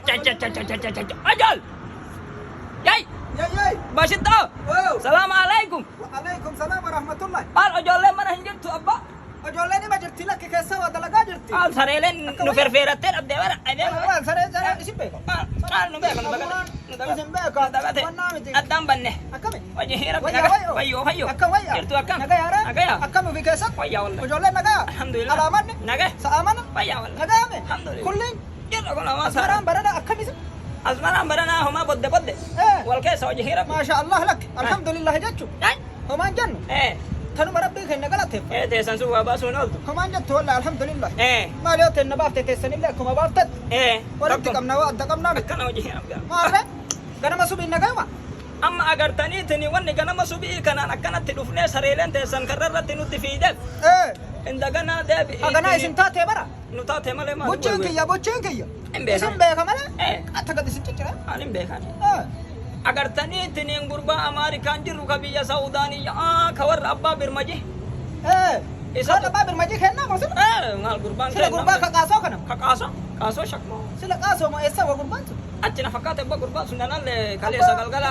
Acha acha acha acha acha acha. Ajal. Yai, Yayyay! Bashittaa. Wow! Salaamu alaikum. Alaikum salaam wa rahmatullah. Maal ijoolleen mana hin jirtu abbaa? Ijoolleen ima jirti, lakki keessa waa dalagaa jirti. Maal sareeleen nu ferfeerattee dhabdee bara. Waan saree saree isin beeka. Maal nu beeka, nu dagate. Nu dagate. Isin beeka. Nu dagate. Wannaa miti. Addaan banne. Akkami? Wajji rabbi Wayya nagaa. wayyo. Wayyoo fayyoo. Akkam wayya? Jirtu akkam? Nagayaara? Nagaya. Akkam ofii keessatti? Wayyaa wallah. Ijoolleen nagaya? Alhamdulillah. Alaamanni? Nagaya. Sa'aamana? Wayyaa wallah. Nagayame? Alhamdulillah. Kulliin? Jirra kun hamaa Asmaraan barana akkam isin? Asmaraan baranaa homaa bodde bodde. Eh. Wal keessa hojii rabbi. Maasha Allah lakki. Alhamdulillah jechu. Yai. Homaan jennu. Eh. Tanuma rabbii keenya galateeffa. Eh, teessan sun waa baasuun ooltu. Homaan jettu wallah alhamdulillah. Eh. Maal yoo teenna baafte teessanillee akkuma baaftetti. Eh. Walitti qabna waa adda qabnaa miti. Akkana hojii rabbi. Maarree ganama subiin nagayuma. Amma agartaniitini wanni ganama subii kanaan akkanatti dhufnee sareeleen teessan karra irratti nutti fiideef. Eh. Indaganaa deebi'i. Haganaa isin taatee bara. Nu taate malee maal? Bucheen kiyya, bucheen kiyya. Hin beekan. Isin beeka malee. Eh. Atta gad isin ciccira. Maal hin beekan? Eh. Agartaniitiniin gurbaa Amaarikaan jirru ka biyya Saawudaaniyyaa ka warra abbaa birmaji. Eh. Isa- Isa abbaa birmajii kennaa moo sila? Eh, maal gurbaan Sila gurbaa ka qaasoo kana. Ka qaasoo? Qaasoo shakmoo. Sila qaasoo moo eessa wa gurbaan sun? Achi na fakkaate abbaa gurbaa sun nanallee kaleessa galgala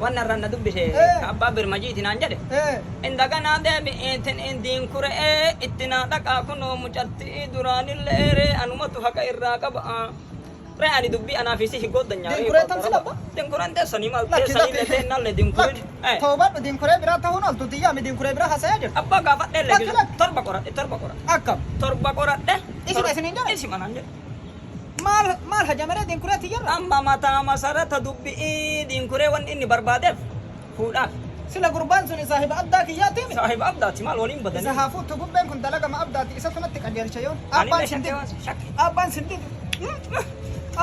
wanna irraan na dubbise Eh. ka abbaa birmajiiti naan jedhe. Eh. Indaganaa deebi'iitin diinkure'ee itti naa dhaqaa kunoo mucattii duraanillee ree anumatu haqa irraa qaba. Ree ani dubbii anaa fi si hin gooddanyaa. Diinkuree tam sila abbaa? Diinkureen teessanii maal Lakki teessanii lakki. teennallee diinkureen. Lakki. Toobadhu, diinkuree biraa ta'uun oltu xiyyaa mi diinkuree biraa haasa'aa jirtu. Abbaa gaafadhee Lakki lakki. Torba qoradhe, torba qoradhe. Akkam. Torba qoradhe. Isuma isiniin jedhe? Isuma naan jedhe. Maal maal hajamaree diinkuree tiyyarra? Amma mataa masarata dubbii diinkuree wanni inni barbaadeef fuudhaaf. Sila gurbaan sun saahiba abdaa kiyyaati mi? Saahiba abdaati, maal waliin Isa badanii. haa fuuttu, bubbeen kun dalagama abdaati, isa tunatti qajeelcha yoon. Abbaan Anillee sin shakkee didu. waan shakke. Abbaan sin didu.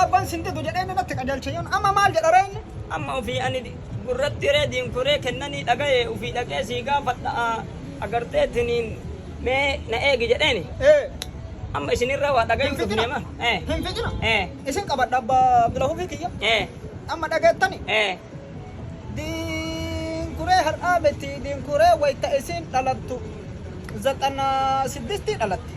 Abbaan sin didu jedhee inni natti qajeelcha yoon. Amma maal jedha ree inni? Amma ofii ani gurratti ree diinkuree kennanii dhagaye ofii dhaqee sii gaafadha agarteetiniin mee na eegi jedheeni. Eh. Amma isinirraa waa dhagayuu Hin fixina. dhufne ma. Eh. Hin fixina. Eh. Isin qabadha abbaa Abdulahufii kiyya. Eh. Amma dhageettani. Eh. Diinkuree har'aa miti, diinkuree wayita isiin dhalattu 96 dhalatti.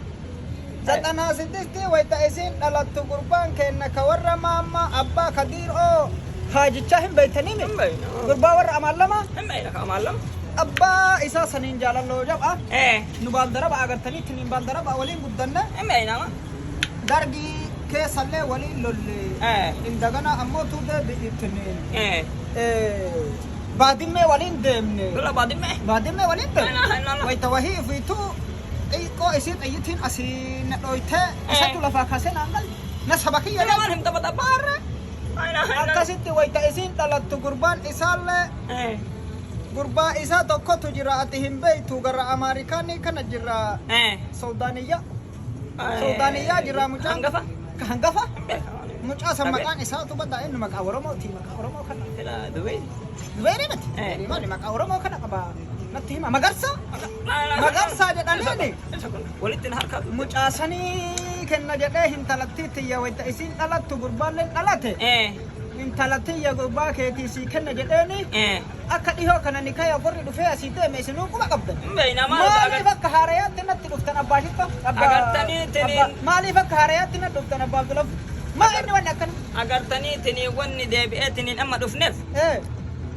96 wayita isiin dhalattu gurbaan keenna ka warra maammaa abbaa kadiiroo haajichaa hin beeytanii mi? Hin beeyna. Gurbaa warra amaan lama Hin beeyna ka amaan lama. Abbaa isaa saniin jaalalloo jab'a. Eh. Nu baaldaraba agartanii tiniin baaldaraba waliin guddanne. Hin beeyna ma. Dargii keessallee waliin lolle. Eh. Indagana ammoo tuutee bi'ittiniin. Eh. Baadimmee waliin deemne. Lola baadimmee. Baadimmee waliin deemne. Na, na, na. Wayita wahii ofiituu xiqqoo isii xiyyitiin asii na dhoytee isatu lafaa kaasee naan galle. Na saba kiyya Ina maal himta bata Maarree. Ina ina. Akkasitti wayita isiin dhalattu gurbaan isaallee Eh. gurbaa isaa tokkotu jira, ati hin beeytu, gara Amaarikaanii kana jira. Eh. Suudaaniyyaa. Suudaaniyyaa jira mucaan. Hangafa. Ka hangafa. Hin beeka. Mucaa san Dhaga'e. maqaan isaatu badaa, inni maqaa Oromooti, maqaa Oromoo kana. Ila Dubai. Dubeerii miti. Eh. Maali maqaa Oromoo kana qaba? Natti hima. Magarsaa? Magarsaa jedhaniini. Walitti na harkaa. Mucaa sanii kenna jedhee hintalattii tiyya wayita isiin dhalattu gurbaalleen dhalate. Eh. Intalatiyya gurbaa keetii sii kenna jedheeni. Eh. Akka dhihoo kana nikaya warri dhufee asii deeme isinuu quba qabdan. Hin beeyna maal. Maaliif akka haarayaatti natti dhuftan abbaa shitta? Agartanii tiniin- Maaliif akka haarayaatti natti dhuftan abbaa Abdulaaf? Maa inni wanni akkana? Agartanii tiniin wanni deebi'ee tiniin amma dhufneef. Eh.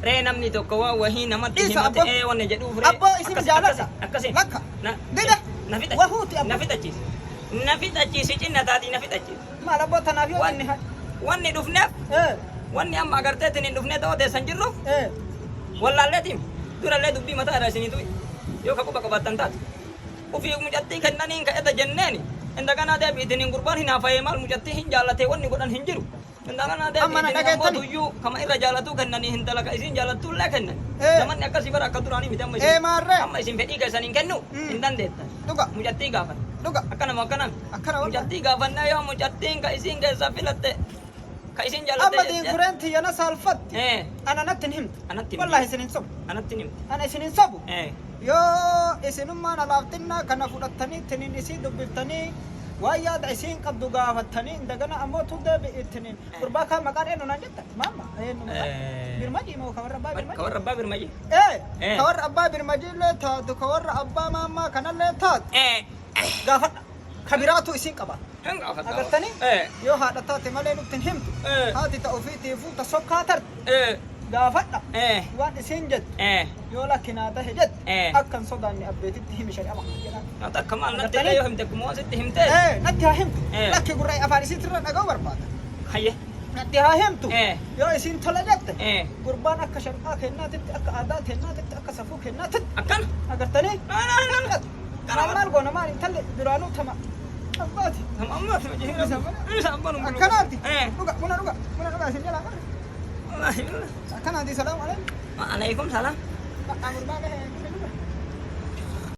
Ree namni tokko waan wahii namatti Dhiisa himate abbaa. ee wanni jedhuuf ree. Abbaa isin jaaladha. Akkasi. Lakka. Dida. Na fixachiisi. Wahuuti abbaa. Na fixachiisi. Na fixachiisi, cinna taatii na fixachiisi. Maal abbaa tanaaf yoo inni Wanni dhufneef Eh. wanni amma agartee tiniin dhufnee ta'oo teessan jirruuf Eh. wallaalleetiin durallee dubbii mataa irraa isiniitu yoo ka quba qabaattan taate. Ufii mucattii kennaniin ka'eta jenneeni indaganaa deebi'itiniin gurbaan hin hafayee maal mucattii hin jaallatee wanni godhan hin jiru. Indaganaa Amma na deebi'itiniin ammoo dhageettani? tuyyuu kama irra jaalatuu kennanii hintala ka isiin jaalattuullee kennan. Eh. Zamanni akkasii bara akka duraanii miti amma Eh, isin. maarree. Amma isin fedhii keessan hin kennu hin dandeettan. Dhuga. Mucattii gaafan. Dhuga. Akkanuma akkanaan. Akkana wallah. Mucattii gaafannaa yoo mucattiin ka isiin keessaa filatte ka isiin jaallatte. Amma diinkureen tiyya na saalfatti. Eh. Ana natti hin himtu. Anatti hin Wallahi himtu. isin hin sobu. Anatti hin himti. Ana isin hin sobu. Eh. Yoo isinummaan alaaftinnaa kana fudhattanii tiniin isii dubbiftanii waan yaada isiin qabdu gaafattanii indagana ammoo tu deebi'ittiniin gurbaa kaan maqaan eenyu naan jetta? Maamma eenyu maqaan? Eh. Birmajii moo ka warra abbaa Ka birmajii? warra abbaa birmajii. Eh, Eh. ka warra abbaa birmajii illee taatu, ka warra abbaa maammaa kanallee taatu Eh. gaafadha. Ka biraatu isiin qaba. Hin gaafadha. Agartanii? Eh. Yoo haadha taate malee nutti hin himtu. Eh. Haati ta ofiitiifuu ta sokkaa tarte. Eh. Gaafadha. Eh. Waan isiin jettu. Eh. Yoo lakkinaa tahe jette. Eh. Akka hin sodaanne abbeetitti himi shari'ama jedhaan. Ati akka maal natti Agartanii? illee yoo himte akkuma waan sitti himtee. Eh, natti haa himtu. Eh. Lakki gurra afaan isiitirra dhaga'uu barbaada. Hayye. Natti haa himtu. Eh. Yoo isiin tola jette. Eh. Gurbaan akka shari'aa kennaatitti, akka aadaa kennaatitti, akka safuu kennaatitti. Akkana. Agartanii? Na na na na. Maal maal goona maal intalli duraanuu tama abbaati. Nama ammaa fi hojii hin Isa abbaan hin Akkanaati. Eh. Dhuga buna dhuga buna dhuga isin jalaa qabe. Wallaahi. Akkanaati salaamu alaikum. Alaikum salaam. Bakka gurbaa gahe.